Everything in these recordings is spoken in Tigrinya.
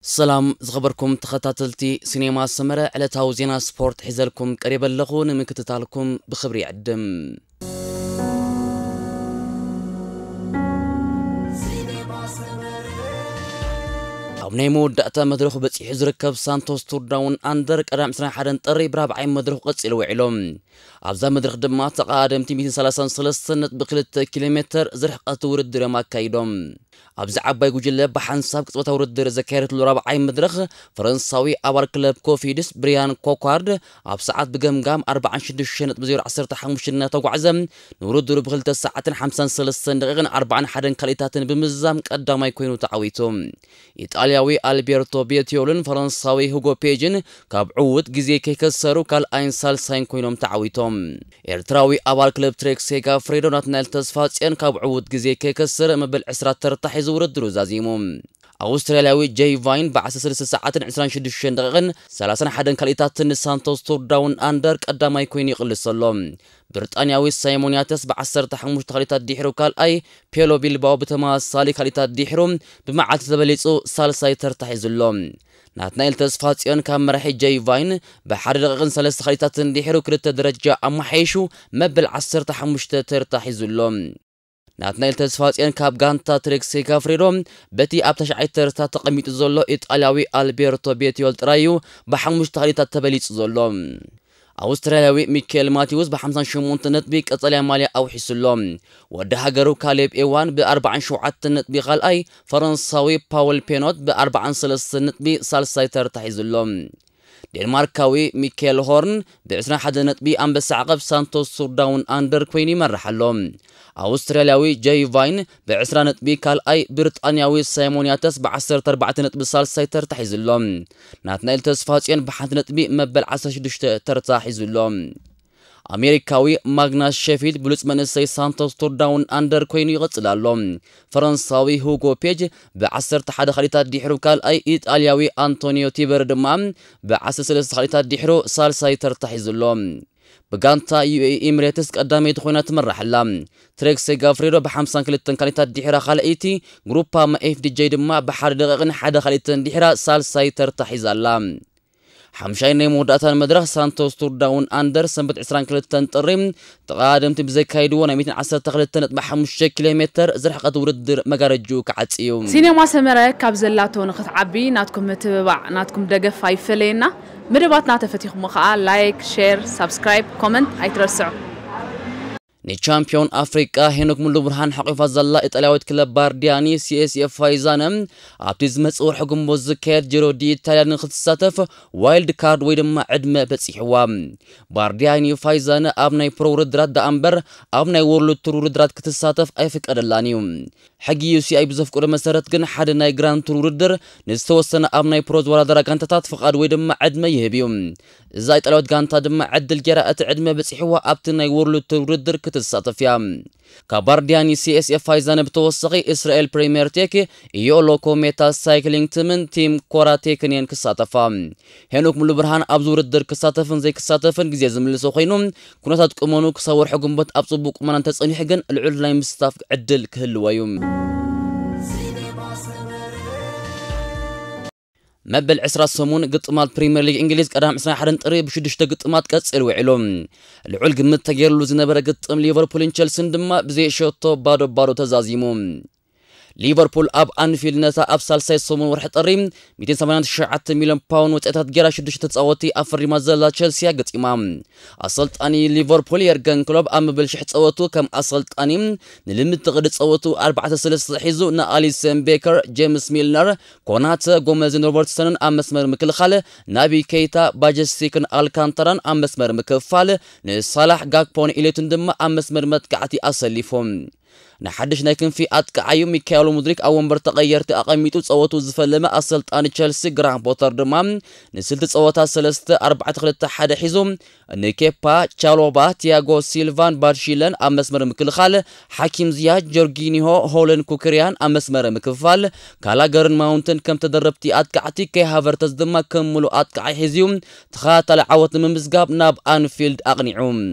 ሰላም ዝኸበርኩም ተኸታተልቲ ሲኔማ ሰመረ፣ ዕለታዊ ዜና ስፖርት ሒዘልኩም ቀሪበ ኣለኹ። ንምክትታልኩም ብኽብሪ ይዕድም። ኣብ ናይ መወዳእታ መድረኹ በጺሑ ዝርከብ ሳንቶስ ቱር ዳውን ኣንደር ቀዳም ዕስራን ሓደን ጥሪ ብራብዓይ መድረኹ ቀጺሉ ውዒሉ። ኣብዛ መድረኽ ድማ ተቐዳደምቲ ሚእትን ሰላሳን ሰለስተን ነጥቢ ክልተ ኪሎ ሜተር ዝርሕቀት ውድድር እዮም ኣካይዶም። ኣብዚ ዓባይ ጉጅለ ብሓንሳብ ቅጽበታዊ ውድድር ዘካየደትሉ ራብዓይ መድረኽ፣ ፈረንሳዊ ኣባል ክለብ ኮፊድስ ብሪያን ኮኳርድ ኣብ ሰዓት ብገምጋም ኣርባዓን ሽዱሽተ ነጥቢ ዜሮ ዓሰርተ ሓሙሽተ እናተጓዕዘ፣ ንውድድሩ ብክልተ ሰዓትን ሓምሳን ሰለስተን ደቂቕን ኣርባዓን ሓደን ካልኢታትን ብምዝዛም ቀዳማይ ኮይኑ ተዓዊቱ። ኢጣልያዊ ኣልቤርቶ ቤቲዮልን ፈረንሳዊ ሁጎ ፔጅን ካብ ዕዉት ግዜ ከይከሰሩ ካልኣይን ሳልሳይን ኮይኖም ተዓዊቶም። ኤርትራዊ ኣባል ክለብ ትሬክ ሴጋፍሬዶ ናትናኤል ተስፋጽዮን ካብ ዕዉት ግዜ ከይከሰረ መበል ዕስራ ተርታ ሒዙ ውድድሩ ዛዚሙ። ኣውስትራልያዊ ጀይ ቫይን ብ ዓሰርተ ሰለስተ ሰዓትን ዕስራን ሽዱሽተን ደቂቕን ሰላሳን ሓደን ካልኢታትን ንሳንቶስ ቱር ዳውን ኣንደር ቀዳማይ ኮይኑ ይቕልስ ኣሎ። ብሪጣንያዊ ሳይሞን ያተስ ብ ዓሰርተ ሓሙሽተ ካልኢታት ድሕሩ ካልኣይ፣ ፔሎ ቢልባኦ ብተመሳሳሊ ካልኢታት ድሕሩ ብመዓልቲ ተበሊጹ ሳልሳይ ተርታ ሒዙ ኣሎ። ናትናኤል ተስፋጽዮን ካብ መራሒ ጀይ ቫይን ብሓደ ደቂቕን ሰለስተ ካልኢታትን ድሕሩ ክልተ ደረጃ ኣመሓይሹ መበል ዓሰርተ ሓሙሽተ ተርታ ሒዙ ኣሎ። ናትናኤል ተስፋጽዮን ካብ ጋንታ ትሬክ ሴጋፍሬዶ በቲ ኣብ ተሽዓይ ተርታ ተቐሚጡ ዘሎ ኢጣልያዊ ኣልቤርቶ ቤቲዮል ጥራይ እዩ ብሓሙሽተ ካልኢታት ተበሊጹ ዘሎ። ኣውስትራልያዊ ሚካኤል ማቲውስ ብ ሓምሳን ሸሞንተን ነጥቢ ቀጠልያ ማልያ ኣውሒሱ ኣሎ። ወዲ ሃገሩ ካሌብ ኤዋን ብ ኣርባዓን ሸውዓተን ነጥቢ ካልኣይ፣ ፈረንሳዊ ፓውል ፔኖት ብ ኣርባዓን ሰለስተን ነጥቢ ሳልሳይ ተርታ ሒዙ ኣሎ። ዴንማርካዊ ሚካኤል ሆርን ብ ዕስራን ሓደን ነጥቢ ኣንበሳ ዓቐብ ሳንቶስ ቱር ዳውን ኣንደር ኮይኑ ይመርሕ ኣሎ። ኣውስትራልያዊ ጀይ ቫይን ብ ዕስራ ነጥቢ ካልኣይ፣ ብሪጣንያዊ ሳይሞን ያተስ ብ ዓሰርተ ኣርባዕተ ነጥቢ ሳልሳይ ተርታ ሒዙ ኣሎ። ናትናኤል ተስፋጽዮን ብሓንቲ ነጥቢ መበል ዓሰርተ ሽዱሽተ ተርታ ሒዙ ኣሎ። ኣሜሪካዊ ማግናስ ሼፊልድ ብሉጽ መንእሰይ ሳንቶስ ቱር ዳውን ኣንደር ኮይኑ ይቕጽል ኣሎ። ፈረንሳዊ ሁጎ ፔጅ ብ ዓሰርተ ሓደ ካልኢታት ድሕሩ ካልኣይ፣ ኢጣልያዊ ኣንቶኒዮ ቲበሪ ድማ ብ ዓሰርተ ሰለስተ ካልኢታት ድሕሩ ሳልሳይ ተርታ ሒዙ ኣሎ። ብጋንታ ዩ ኤ ኢ ኤሚሬትስ ቀዳመይቲ ኮይና ትምራሕ ኣላ። ትሬክ ሴጋፍሬዶ ብ ሓምሳን ክልተን ካልኢታት ድሕራ ካልኣይቲ፣ ግሩፓማ ኤፍ ዲ ጄ ድማ ብሓደ ደቂቕን ሓደ ካልኢትን ድሕራ ሳልሳይ ተርታ ሒዛ ኣላ። ሓምሻይ ናይ መወዳእታን መድረኽ ሳንቶስ ቱር ዳውን ኣንደር ሰንበት ዕስራን ክልተን ጥሪ ተቐዳደምቲ ብዘካይድዎ ናይ ሚእትን ዓሰርተ ክልተ ነጥቢ ሓሙሽተ ኪሎ ሜተር ዝርሕቀት ውድድር መጋረጅኡ ክዓጽ እዩ። ሲኔማ ሰመረ ካብ ዘላቶ ንኽትዓቢ ናትኩም ምትብባዕ፣ ናትኩም ደገፍ ኣይፈለየና። መደባትና ተፈቲኹሞ ኸኣ ላይክ፣ ሼር፣ ሳብስክራይብ፣ ኮመንት ኣይትረስዑ። ንቻምፒዮን ኣፍሪቃ ሄኖክ ሙሉ ብርሃን ሓቂፋ ዘላ ኢጣልያዊት ክለብ ባርዲያኒ ሲ ኤስ ኤፍ ፋይዛነ ኣብቲ ዝመጽእ ወርሒ ግንቦት ዝካየድ ጂሮ ዲ ኢታልያ ንክትሳተፍ ዋይልድ ካርድ ወይ ድማ ዕድመ በጺሕዋ። ባርዲያኒ ፋይዛነ ኣብ ናይ ፕሮ ውድድራት ደኣ እምበር ኣብ ናይ ወርልድ ቱር ውድድራት ክትሳተፍ ኣይፍቀደላን እዩ። ሕጊ ዩ ሲ ኣይ ብዘፍቅዶ መሰረት ግን ሓደ ናይ ግራንድ ቱር ውድድር ንዝተወሰነ ኣብ ናይ ፕሮ ዝወዳደራ ጋንታታት ፍቓድ ወይ ድማ ዕድመ ይህብ እዩ። እዛ ኢጣልያዊት ጋንታ ድማ ዕድል ጌራ እቲ ዕድመ በጺሕዋ ኣብቲ ናይ ወርልድ ቱር ውድድር ክትሳተፍ እያ። ካብ ባርዲያኒ ሲ ኤስ ኤፍ ፋይዛነ ብተወሳኺ እስራኤል ፕሪምየር ቴክ፣ ኢዮ ሎኮ ሜታ ሳይክሊንግ ትምን ቲም ኮራቴክን እየን ክሳተፋ። ሄኖክ ሙሉ ብርሃን ኣብዚ ውድድር ክሳተፍን ዘይክሳተፍን ግዜ ዝምልሶ ኮይኑ፣ ኩነታት ቁመኑ ክሳብ ወርሒ ግንቦት ኣብ ጽቡቕ ቁመና እንተጸኒሑ ግን ልዑል ናይ ምስታፍ ዕድል ክህልዎ እዩ። መበል ዕስራ ሰሙን ግጥማት ፕሪምየር ሊግ እንግሊዝ ቀዳም ዕስራን ሓደን ጥሪ ብሽዱሽተ ግጥማት ቀጺሉ ውዒሉ። ልዑል ግምት ተገይርሉ ዝነበረ ግጥም ሊቨርፑልን ቸልሲን ድማ ብዘይ ሸቶ ባዶ ባዶ ተዛዚሙ። ሊቨርፑል ኣብ ኣንፊልድ ነታ ኣብ ሳልሳይ ሰሙን ወርሒ ጥሪ ሚእትን ሰማንያን ትሽዓተ ሚልዮን ፓውንድ ወጻኢታት ጌራ ሽዱሽተ ተጻወትቲ ኣፈሪማ ዘላ ቸልሲ እያ ገጢማ። ኣሰልጣኒ ሊቨርፑል የርገን ክሎፕ ኣብ መበል ሽሕ ጸወቱ ከም ኣሰልጣኒ ንልምድ ቅዲ ጸወቱ ኣርባዕተ ሰለስተ ሒዙ ንኣሊሰን ቤከር፣ ጄምስ ሚልነር፣ ኮናተ፣ ጎመዝን ሮበርትሰንን ኣብ መስመር ምክልኻል፣ ናቢ ኬይታ፣ ባጀስቲክን ኣልካንታራን ኣብ መስመር ምክፋል፣ ንሳላሕ፣ ጋክፖን ኢሌቱን ድማ ኣብ መስመር መጥቃዕቲ ኣሰሊፎም። ንሓድሽ ናይ ክንፊ ኣጥቃዓዩ ሚካኤሎ ሙድሪክ ኣብ ወንበር ተቐየርቲ ኣቐሚጡ ጸወቱ ዝፈለመ ኣሰልጣኒ ቸልሲ ግራም ፖተር ድማ ንስልቲ ጸወታ ሰለስተ ኣርባዕተ ክልተ ሓደ ሒዙ ንኬፓ፣ ቻሎባ፣ ቲያጎ ሲልቫን ባድሺለን ኣብ መስመር ምክልኻል፣ ሓኪም ዝያች፣ ጆርጊኒሆ፣ ሆለን፣ ኩክሪያን ኣብ መስመር ምክፋል፣ ካላገርን ማውንትን ከም ተደረብቲ ኣጥቃዕቲ፣ ከይ ሃቨርተዝ ድማ ከም ምሉእ ኣጥቃዓይ ሒዝዩ ተኸታታሊ ዓወት ንምምዝጋብ ናብ ኣንፊልድ ኣቕኒዑ።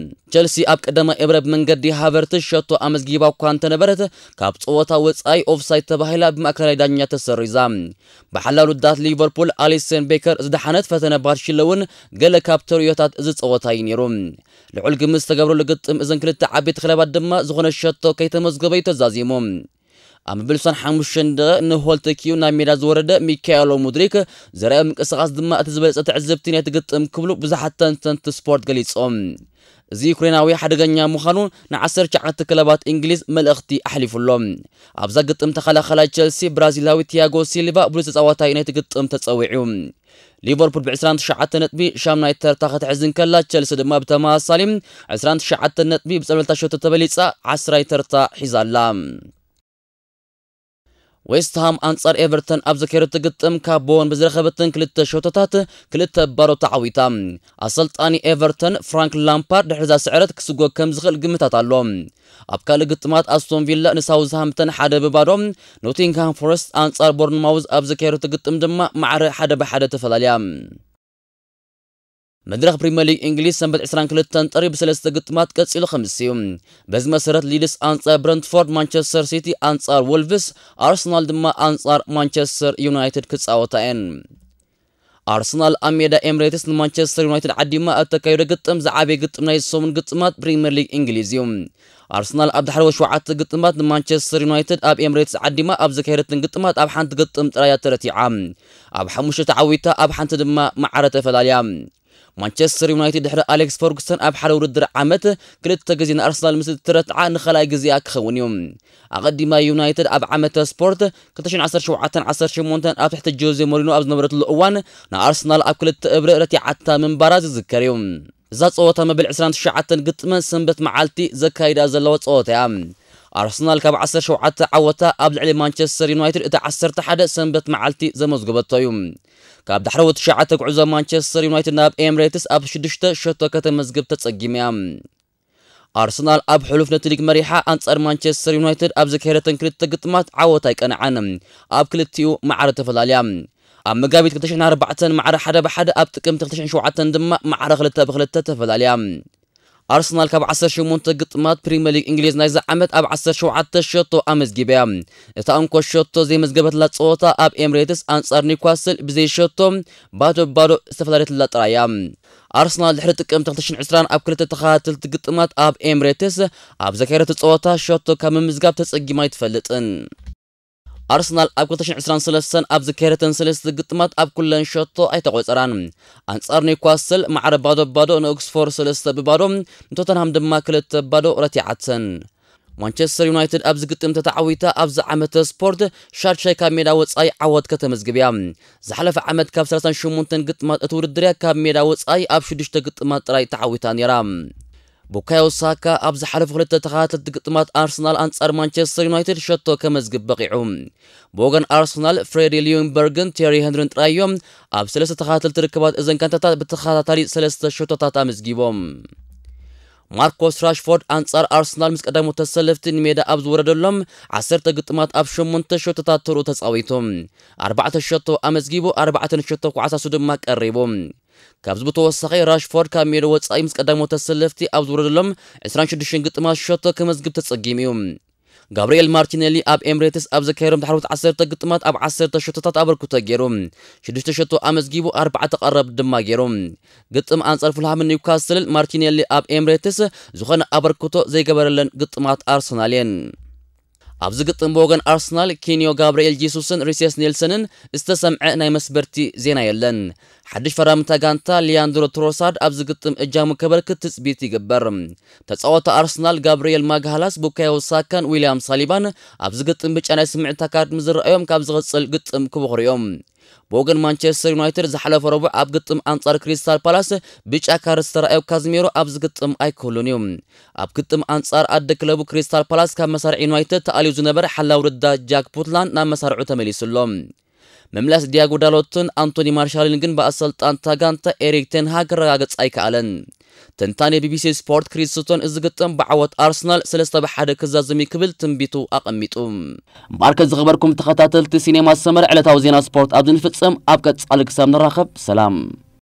ቸልሲ ኣብ ቀዳማይ እብረ ብመንገዲ ሃቨርትዝ ሸቶ ኣመዝጊባ እኳ እንተ ነበረት፣ ካብ ጸወታ ወጻኢ ኦፍሳይድ ተባሂላ ብማእከላይ ዳኛ ተሰሪዛ። ብሓላሉ ዳት ሊቨርፑል ኣሊሰን ቤከር ዝደሓነት ፈተነ ባርሽለ እውን ገለ ካብ ተርእዮታት እዚ ጸወታ እዩ ነይሩ። ልዑል ግምት ዝተገብረሉ ግጥም እዘን ክልተ ዓበይቲ ክለባት ድማ ዝኾነ ሸቶ ከይተመዝገበ እዩ ተዛዚሙ። ኣብ ምብልሳን ሓሙሽተ ደቂቕ ንሆልተኪዩ ናብ ሜዳ ዝወረደ ሚካኤሎ ሙድሪክ ዘርኣዮ ምንቅስቓስ ድማ እቲ ዝበለጸ ትዕዝብቲ ናይቲ ግጥም ክብሉ ብዙሓት ተንተንቲ ስፖርት ገሊጾም። እዚ ዩክሬናዊ ሓደገኛ ምዃኑ ንዓሰርተ ትሽዓተ ክለባት እንግሊዝ መልእኽቲ ኣሕሊፉ ኣሎ። ኣብዛ ግጥም ተኸላኸላይ ቸልሲ ብራዚላዊ ቲያጎ ሲልቫ ብሉጽ ተጻዋታይ ናይቲ ግጥም ተጸዊዑ። ሊቨርፑል ብ ዕስራን ትሽዓተ ነጥቢ ሻምናይ ተርታ ክትሕዝ እንከላ፣ ቸልሲ ድማ ብተመሳሳሊ ዕስራን ትሽዓተ ነጥቢ ብጸብለልታ ሸቶ ተበሊጻ ዓስራይ ተርታ ሒዛ ኣላ። ዌስትሃም ኣንጻር ኤቨርተን ኣብ ዘካየደቶ ግጥም ካብ ቦወን ብዝረኸበተን ክልተ ሸቶታት ክልተ ባዶ ተዓዊታ። ኣሰልጣኒ ኤቨርተን ፍራንክ ላምፓርድ ድሕሪ እዛ ስዕረት ክስጎግ ከም ዝኽእል ግምታት ኣሎ። ኣብ ካልእ ግጥማት ኣስቶን ቪላ ንሳውዝሃምፕተን ሓደ ብባዶ፣ ኖቲንግሃም ፎረስት ኣንጻር ቦርንማውዝ ኣብ ዘካየደቶ ግጥም ድማ ማዕረ ሓደ ብሓደ ተፈላለያ። መድረኽ ፕሪምየር ሊግ እንግሊዝ ሰንበት ዕስራን ክልተን ጥሪ ብሰለስተ ግጥማት ቀጺሉ ክምስ እዩ። በዚ መሰረት ሊድስ ኣንጻር ብረንትፎርድ፣ ማንቸስተር ሲቲ ኣንጻር ወልቭስ፣ ኣርሰናል ድማ ኣንጻር ማንቸስተር ዩናይትድ ክጻወታ እየን። ኣርሰናል ኣብ ሜዳ ኤምሬትስ ንማንቸስተር ዩናይትድ ዓዲማ እተካየዶ ግጥም ዝዓበየ ግጥም ናይ ሰሙን ግጥማት ፕሪምየር ሊግ እንግሊዝ እዩ። ኣርሰናል ኣብ ዝሓለፈ ሸውዓተ ግጥማት ንማንቸስተር ዩናይትድ ኣብ ኤምሬትስ ዓዲማ ኣብ ዘካየደትን ግጥማት ኣብ ሓንቲ ግጥም ጥራይ እያ ተረቲዓ። ኣብ ሓሙሽተ ተዓዊታ ኣብ ሓንቲ ድማ ማዕረ ተፈላልያ። ማንቸስተር ዩናይትድ ድሕሪ ኣሌክስ ፈርጉሰን ኣብ ሓደ ውድድር ዓመት ክልተ ግዜ ንኣርሰናል ምስ እትረትዓ ንኻልኣይ ግዜኣ ክኸውን እዩ። ኣቐዲማ ዩናይትድ ኣብ ዓመተ ስፖርት ክልተ ሽሕን ዓሰርተ ሸውዓተን ዓሰርተ ሸሞንተን ኣብ ትሕቲ ጆዜ ሞሪኖ ኣብ ዝነበረትሉ እዋን ንኣርሰናል ኣብ ክልተ እብሪ ረቲዓታ ምንባራ ዝዝከር እዩ። እዛ ጸወታ መበል ዕስራን ትሽዓተን ግጥመን ሰንበት መዓልቲ ዘካይዳ ዘለዋ ጸወታ እያ። ኣርሰናል ካብ ዓሰርተ ሸውዓተ ዓወታ ኣብ ልዕሊ ማንቸስተር ዩናይትድ እቲ ዓሰርተ ሓደ ሰንበት መዓልቲ ዘመዝገበቶ እዩ። ካብ ዳሕረዎት ትሽዓተ ጉዕዞ ማንቸስተር ዩናይትድ ናብ ኤምሬትስ ኣብ ሽዱሽተ ሸቶ ከተመዝግብ ተጸጊማ እያ። ኣርሰናል ኣብ ሕሉፍ ነቲ ሊግ መሪሓ ኣንጻር ማንቸስተር ዩናይትድ ኣብ ዘካየደተን ክልተ ግጥማት ዓወት ኣይቀንዓን። ኣብ ክልቲኡ ማዕረ ተፈላልያ። ኣብ መጋቢት ክልተ ሽሕን ኣርባዕተን ማዕረ ሓደ ብሓደ፣ ኣብ ጥቅምቲ ክልተ ሽሕን ሸውዓተን ድማ ማዕረ ክልተ ብክልተ ተፈላልያ። ኣርሰናል ካብ ዓሰርተ ሸሞንተ ግጥማት ፕሪምየር ሊግ እንግሊዝ ናይዚ ዓመት ኣብ ዓሰርተ ሸውዓተ ሸቶ ኣመዝጊባ እያ። እታ እንኮ ሸቶ ዘይመዝገበትላ ጸወታ ኣብ ኤምሬትስ ኣንጻር ኒውካስል ብዘይ ሸቶ ባዶ ባዶ ዝተፈላለየትላ ጥራይ እያ። ኣርሰናል ድሕሪ ጥቅምቲ ክልተ ሽሕን ዕስራን ኣብ ክልተ ተኸታተልቲ ግጥማት ኣብ ኤምሬትስ ኣብ ዘካየደቶ ጸወታ ሸቶ ካብ ምምዝጋብ ተጸጊማ ኣይትፈልጥን። ኣርሰናል ኣብ ክልተ ሽሕን ዕስራን ሰለስተን ኣብ ዘካየደተን ሰለስተ ግጥማት ኣብ ኩለን ሸቶ ኣይተቖጸራን። ኣንጻር ኒውካስል ማዕረ ባዶ ባዶ፣ ንኦክስፎርድ ሰለስተ ብባዶ፣ ንቶተንሃም ድማ ክልተ ባዶ ረቲዓተን። ማንቸስተር ዩናይትድ ኣብዚ ግጥም ተተዓዊታ ኣብዚ ዓመተ ስፖርት ሻድሻይ ካብ ሜዳ ወጻኢ ዓወት ከተመዝግብ እያ። ዝሓለፈ ዓመት ካብ ሰላሳን ሸሞንተን ግጥማት እቲ ውድድር እያ ካብ ሜዳ ወጻኢ ኣብ ሽዱሽተ ግጥማት ጥራይ ተዓዊታ ነይራ። ቡካዮ ሳካ ኣብ ዝሓለፉ ክልተ ተኸታተልቲ ግጥማት ኣርሰናል ኣንጻር ማንቸስተር ዩናይትድ ሸቶ ከመዝግብ በቒዑ። ብወገን ኣርሰናል ፍሬዲ ሊዩንበርግን ቴሪ ሄንሪን ጥራይ እዮም ኣብ ሰለስተ ተኸታተልቲ ርክባት እዘን ጋንታታት ብተኸታታሊ ሰለስተ ሸቶታት ኣመዝጊቦም። ማርኮስ ራሽፎርድ ኣንጻር ኣርሰናል ምስ ቀዳሞት ተሰለፍቲ ንሜዳ ኣብ ዝወረደሎም ዓሰርተ ግጥማት ኣብ ሸሞንተ ሸቶታት ተርኡ ተጻዊቱ ኣርባዕተ ሸቶ ኣመዝጊቡ፣ ኣርባዕተ ንሸቶ ኳዕሳሱ ድማ ቀሪቡ። ካብዚ ብተወሳኺ ራሽፎርድ ካብ ሜዳ ወጻኢ ምስ ቀዳሞት ተሰለፍቲ ኣብ ዝወረደሎም ዕስራን ሽዱሽተን ግጥማት ሸቶ ከመዝግብ ተጸጊሙ እዩ። ጋብርኤል ማርቲኔሊ ኣብ ኤምሬትስ ኣብ ዘካየዶም ዝሓለፉት ዓሰርተ ግጥማት ኣብ ዓሰርተ ሸቶታት ኣበርክቶ ገይሩ ሽዱሽተ ሸቶ ኣመዝጊቡ፣ ኣርባዕተ ቀረብ ድማ ገይሩ። ግጥም ኣንጻር ፉልሃምን ኒውካስልን ማርቲኔሊ ኣብ ኤምሬትስ ዝኾነ ኣበርክቶ ዘይገበረለን ግጥማት ኣርሰናል እየን። ኣብዚ ግጥም ብወገን ኣርሰናል ኪንዮ ጋብርኤል ጂሱስን ሪሴስ ኔልሰንን ዝተሰምዐ ናይ መስበርቲ ዜና የለን። ሓድሽ ፈራሚ እታ ጋንታ ሊያንድሮ ትሮሳርድ ኣብዚ ግጥም እጃሙ ከበርክት ትጽቢት ይግበር። ተጻወቲ ኣርሰናል ጋብርኤል ማግሃላስ፣ ቡካዮ ሳካን ዊልያም ሳሊባን ኣብዚ ግጥም ብጫ ናይ ስምዒት ካርድ ምስ ዝረኣዮም ካብ ዝቕጽል ግጥም ክበኽሩ እዮም። ብወገን ማንቸስተር ዩናይትድ ዝሓለፈ ረቡዕ ኣብ ግጥም ኣንጻር ክሪስታል ፓላስ ብጫ ካርድ ዝተረኣዮ ካዝሜሮ ኣብዚ ግጥም ኣይክህሉን እዩ። ኣብ ግጥም ኣንጻር ኣደ ክለቡ ክሪስታል ፓላስ ካብ መሳርዕ ዩናይትድ ተኣልዩ ዝነበረ ሓላው ርዳ ጃክ ፑትላንድ ናብ መሳርዑ ተመሊሱ ኣሎ። ምምላስ ዲያጎ ዳሎትን ኣንቶኒ ማርሻልን ግን ብኣሰልጣንታ ጋንታ ኤሪክ ቴንሃግ ክረጋገጽ ኣይከኣለን። ተንታኒ ቢቢሲ ስፖርት ክሪስ ሱቶን እዚ ግጥም ብዓወት ኣርሰናል ሰለስተ ብሓደ ክዛዘም እዩ ክብል ትንቢቱ ኣቐሚጡ። እምበኣርከ ዝኸበርኩም ተኸታተልቲ ሲኔማ ሰመር ዕለታዊ ዜና ስፖርት ኣብዚ ንፍጽም። ኣብ ቀጻሊ ክሳብ ንራኸብ ሰላም።